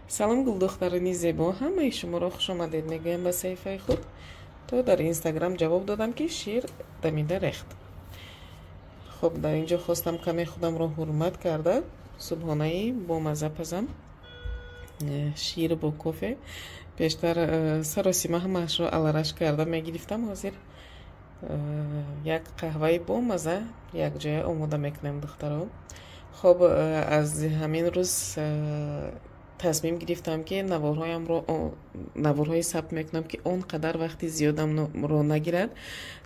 Салом, гулдухтарони зебо, ҳамаи шуморо хушомадед мегӯям ба саҳифаи худ. То дар Инстаграм ҷавоб додам, ки шир дамида рехт. Хуб, дар ин ҷо хостам каме худамро ҳурмат карда субҳонаи бомазза пазам, шир бо кофе. Пештар саросима ҳамаашро алараш карда мегирифтам, ҳозир як қаҳваи бомазза якҷоя омода мекунем, духтаро. Хуб, аз ҳамин рӯз тасмим гирифтам, ки наворҳоямро, наворҳое сабт мекунам, ки он қадар вақти зиёдамро нагирад,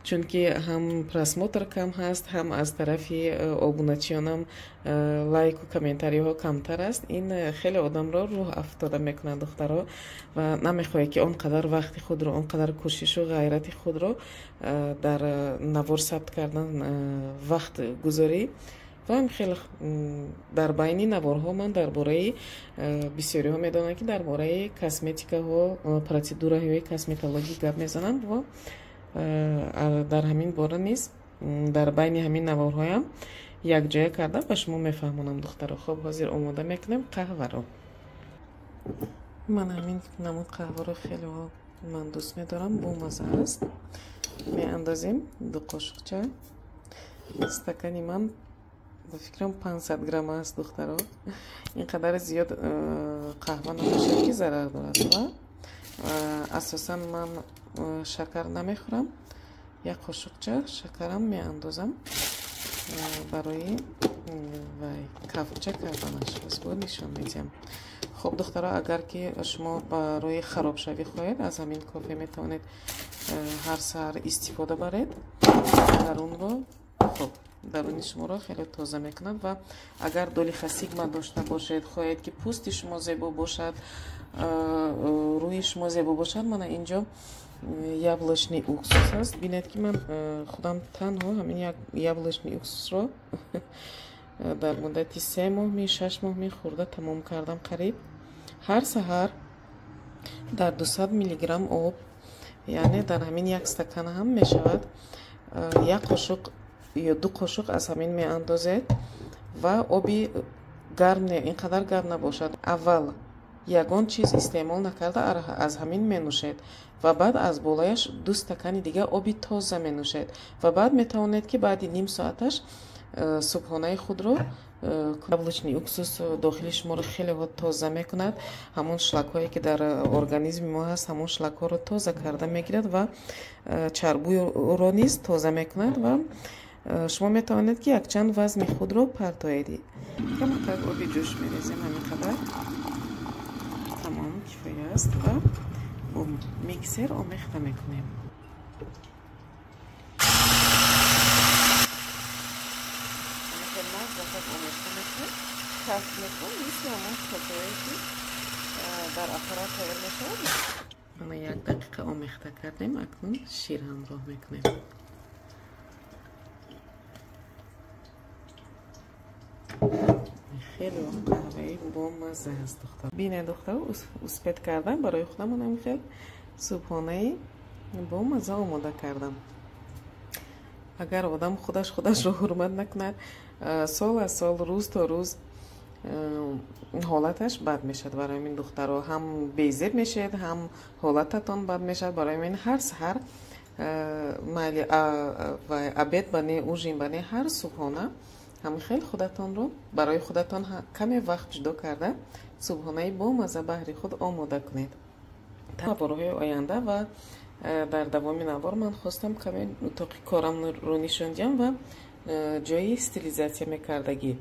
чунки ҳам просмотр кам ҳаст, ҳам аз тарафи обуначиёнам лайку комментариҳо камтар аст. Ин хеле одамро рӯҳ афтода мекунад, духтаро, ва намехоҳед, ки он қадар вақти худро, он қадар кӯшишу ғайрати худро дар навор сабт кардан вақт гузорӣ. Ва хеле дар байни наворҳо ман дар бораи, бисёриҳо медонанд, ки дар бораи косметикаҳо, процедураҳои косметологӣ гап мезанам, ва дар ҳамин бора низ дар байни ҳамин наворҳоям якҷоя карда ба шумо мефаҳмонам, духтаро. Хуб, ҳозир омода мекунем қаҳваро. Ман ҳамин намуд қаҳваро хеле ман дӯст медорам, бомазза аст. Меандозем 2 қошуқча. Стакани ман ба фикрам 500 грамм аст, духтаро. Ин қадар зиёд қаҳва набошад, ки зарар дорад. Ва асосан ман шакар намехӯрам, як қошуқча шакарам меандозам барои вай кафча карданаш. Боз нишон медиҳам. Хуб, духтаро, агар ки шумо барои харобшавӣ хоҳед, аз ҳамин кофе метавонед ҳар саҳар истифода баред. Дарунро, хуб, даруни шуморо хеле тоза мекунад. Ва агар долихосигма дошта бошед, хоҳед, ки пӯсти шумо зебо бошад, рӯи шумо зебо бошад, мана инҷо яблочный уксус аст. Бинед, ки ман худам танҳо ҳамин як яблочный уксусро дар муддати 3 моҳ, 6 моҳ хӯрда тамом кардам қариб. Ҳар саҳар дар 200 миллиграмм об, яъне дар ҳамин як стакан ҳам мешавад, як қошуқ ё 2 қошуқ аз ҳамин меандозед ва оби гарм, не, ин қадар гарм набошад. Аввал ягон чиз истеъмол накарда аз ҳамин менӯшед ва баъд аз болояш 2 стакани дига оби тоза менӯшед ва баъд метавонед, ки баъди ним соаташ субҳонаи худро. Яблочный уксус дохили шуморо хеле тоза мекунад. Ҳамон шлакҳое, ки дар организми мо ҳаст, ҳамон шлакҳоро тоза карда мегирад ва чарбуро низ тоза мекунад. Ва шумо метавонед, ки якчанд вазни худро партоед. Камакак оби ҷӯш мерезем, ҳамин қадар тамом кифоя аст ва бо миксер омехта мекунем. Омехта мекунем, каф мекунем, мисли ҳамон кофее, ки дар аппарат тайёр мешавад. Мана 1 дақиқа омехта кардем, акнун шир ҳамроҳ мекунем. Хеле қаҳваи бомазза аст, духтар. Бинед, духтар, успет кардам барои худам онам хел субҳонаи бомазза омода кардам. Агар одам худаш худашро ҳурмат накунад, сол аз сол, рӯз то рӯз ҳолаташ бад мешавад. Барои ҳамин, духтаро, ҳам безеб мешавед, ҳам ҳолататон бад мешавад. Барои ҳамин ҳар саҳар, майли обед бане, ужин бане, ҳар субҳона ҳам хел худатонро барои худатон каме вақт ҷудо карда субҳонаи бомазза баҳри худ омода кунед. Наворҳои оянда ва дар давоми навор ман хостам каме утоқи корамро нишон диҳам ва ҷои стилизатсия мекардагӣ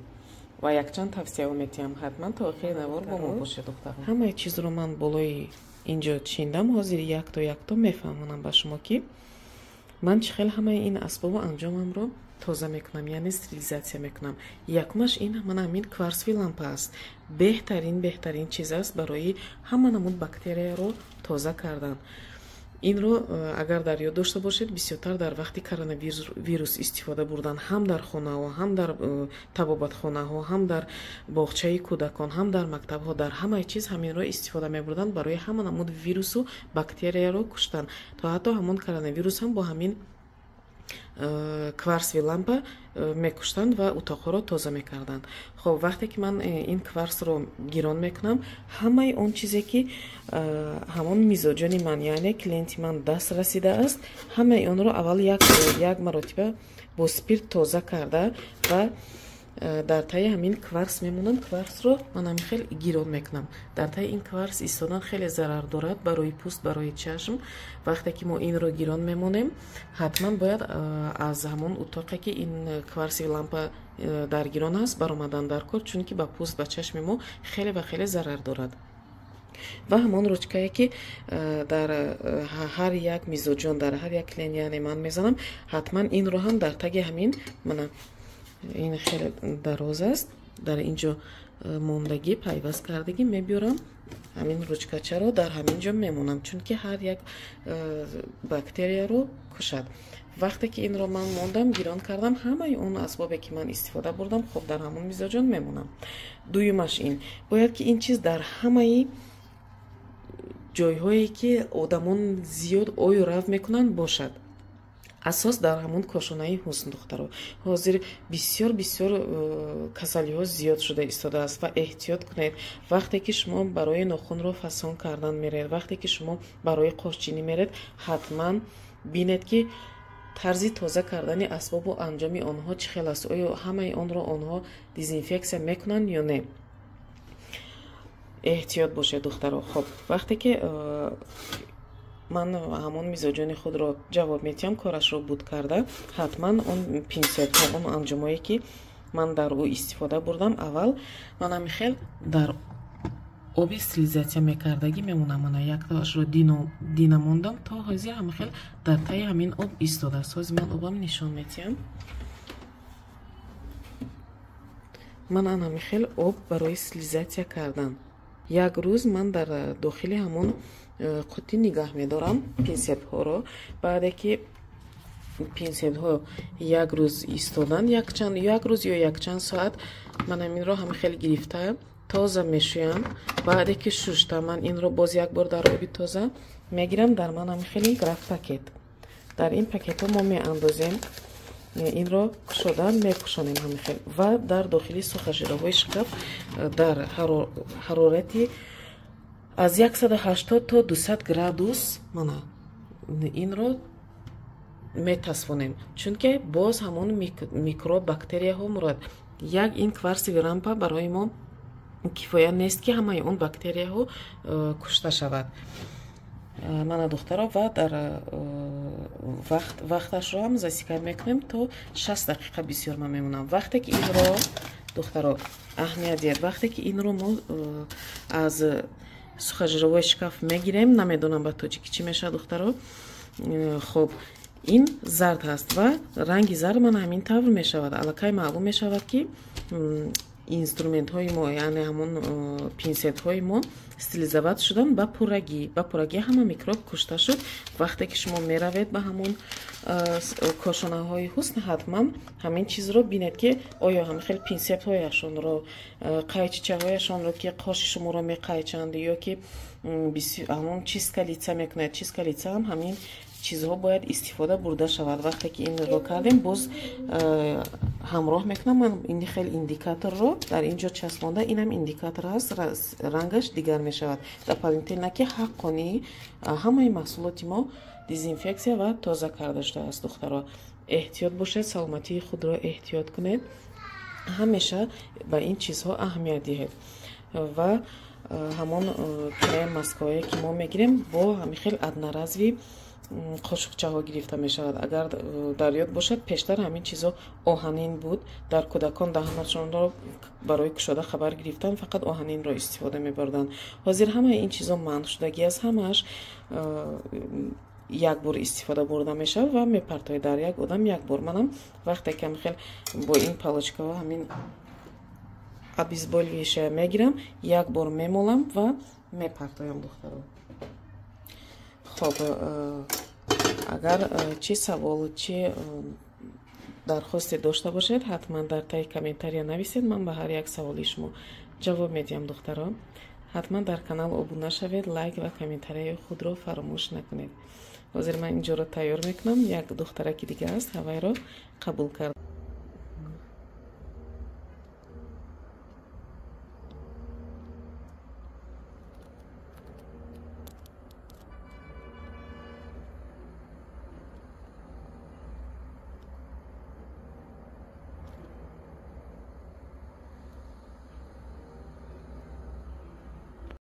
ва якчанд тавсияҳо метиҳам. Ҳатман то охири навор бо мо бошед, духтарон. Ҳамаи чизро ман болои инҷо чиндам. Ҳозир якто якто мефаҳмонам ба шумо, ки ман чӣ хел ҳамаи ин асбобу анҷомамро тоза мекунам, яъне стерилизатсия мекунам. Якумаш ин мана ҳамин кварсовый лампа аст. Беҳтарин чиз аст барои ҳама намуд бактерияро тоза кардан. Инро агар дар ёд дошта бошед, бисёртар дар вақти коронавирус истифода бурдан, ҳам дар хонаҳо, ҳам дар табобатхонаҳо, ҳам дар боғчаи кӯдакон, ҳам дар мактабҳо, дар ҳамаи чиз ҳаминро истифода мебурданд барои ҳама намуд вирусу бактерияро куштан. То ҳатто ҳамон коронавирус ҳам бо ҳамин кварцевый лампа мекуштанд ва утоқҳоро тоза мекарданд. Хоб, вақте ки ман ин кварцро гирон мекунам, ҳамаи он чизе, ки ҳамон мизоҷони ман, яъне клиенти ман даст расидааст, ҳамаи онро аввал як маротиба бо спирт тоза карда ва дар таи ҳамин кварц мемонам. Кварцро ман ҳамин хел гирон мекунам. Дар таи ин кварц истодан хеле зарар дорад барои пӯст, барои чашм. Вақте ки мо инро гирон мемонем, ҳатман бояд аз ҳамон утоқе, ки ин кварцевый лампа дар гирон аст, баромадан дар кор, чунки ба пӯст, ба чашми мо хеле ва хеле зарар дорад. Ва ҳамон ручкае, ки дар ҳар як мизоҷон, дар ҳар як клиент, яъне ман мезанам, ҳатман инро ҳам дар таги ҳамин, мана, ин хеле дароз аст, дар ин ҷо мондагӣ, пайваст кардагӣ мебиёрам, ҳамин ручкачаро дар ҳамин ҷо мемонам, чунки ҳар як бактерияро кушад. Вақте ки инро ман мондам, гирон кардам, ҳамаи он асбобе, ки ман истифода бурдам, хоб, дар ҳамон мизоҷон мемонам. Дуюмаш ин бояд, ки ин чиз дар ҳамаи ҷойҳое, ки одамон зиёд ою рав мекунанд, бошад. Асос дар ҳамон кошонаи ҳусн. Духтаро, ҳозир бисёр бисёр касалиҳо зиёд шуда истодааст ва эҳтиёт кунед. Вақте ки шумо барои нохунро фасон кардан меред, вақте ки шумо барои қошчинӣ меред, ҳатман бинед, ки тарзи тоза кардани асбобу анҷоми онҳо чӣ хел аст, оё ҳамаи онро онҳо дезинфексия мекунанд ё не. Эҳтиёт бошед, духтаро. Хоб, вақте ки ман ҳамон мизоҷони худро ҷавоб медиҳам, корашро буд карда, ҳатман он пинсетҳо, он анҷомое, ки ман дар ӯ истифода бурдам, аввал ман ҳамин хел дар оби стерилизатсия мекардагӣ мемонам. Мана, яктаашро дина мондам, то ҳозир ҳамин хел дар таи ҳамин об истодааст. Ҳозир ман обам нишон медиҳам. Ман ан ҳамин хел об барои стерилизатсия кардан як рӯз ман дар дохили ҳамон қуттӣ нигаҳ медорам пинсетҳоро. Баъде ки пинсетҳо як рӯз истоданд, якчанд, як рӯз ё якчанд соат, ман ҳаминро ҳамин хел гирифта тоза мешӯям. Баъде ки шушта, ман инро боз як бор дар оби тоза мегирам. Дар ман ҳамин хели граф пакет, дар ин пакетҳо мо меандозем, инро кушода мепӯшонем ҳамин хел ва дар дохили сухошираҳои шкаф дар ҳарорати аз 180 то 200 градус мана инро метасфонем, чунки боз ҳамон микроб, бактерияҳо мурад. Як ин кварцевый лампа барои мо кифоя нест, ки ҳамаи он бактерияҳо кушта шавад. Мана, духтаро, ва дар вақташро ҳам засекать мекунем, то 60 дақиқа бисёр ман мемонам. Вақте ки инро, духтаро, аҳамият диҳед, вақте ки инро мо аз сухошировой шкаф мегирем, намедонам, ба тоҷикӣ чӣ мешавад, духтаро. Хоб, ин зард ҳаст ва ранги зард ман ҳамин тавр мешавад. Аллакай маълум мешавад, ки инструментҳои мо, яъне ҳамон пинсетҳои мо стерилизовать шудан ба пуррагӣ, ҳама микроб кушта шуд. Вақте ки шумо меравед ба ҳамон кошонаҳои ҳусн, ҳатман ҳамин чизро бинед, ки оё ҳамин хел пинсетҳояшонро, қайчичаҳояшонро, ки қоши шуморо меқайчанд ё ки ҳамон чистка лица мекунад, чистка лица ҳам ҳамин чизҳо бояд истифода бурда шавад. Вақте ки инро кардем, боз ҳамроҳ мекунам ман ин хел индикаторро дар ин ҷо часпонда. Инам индикатор аст, рангаш дигар мешавад дополнительно, ки ҳаққонӣ ҳамаи маҳсулоти мо дезинфексия ва тоза карда шудааст. Духтаро, эҳтиёт бошед, саломатии худро эҳтиёт кунед, ҳамеша ба ин чизҳо аҳамият диҳед. Ва ҳамон крем, маскаҳое, ки мо мегирем, бо ҳамин хел одноразовый қошуқчаҳо гирифта мешавад. Агар дар ёд бошад, пештар ҳамин чизо оҳанин буд. Дар кӯдакон даҳанашонро барои кушода хабар гирифтан фақат оҳанинро истифода мебурданд. Ҳозир ҳамаи ин чизо манъ шудагӣ аст, ҳамааш як бор истифода бурда мешавад ва мепартоед, дар як одам як бор. Манам вақте ки хел бо ин палочкаҳо ҳамин обезболивающая мегирам, як бор мемолам ва мепартоям, духтаро. Хоб, агар чӣ савол, чӣ дархосте дошта бошед, ҳатман дар таи комментария нависед, ман ба ҳар як саволи шумо ҷавоб медиҳам. Духтаро, Ҳатман дар канал обуна шавед, лайк ва комментарияи худро фаромӯш накунед. Ҳозир ман инҷоро тайёр мекунам. Як духтараки дига аст, ҳавайро қабул кард.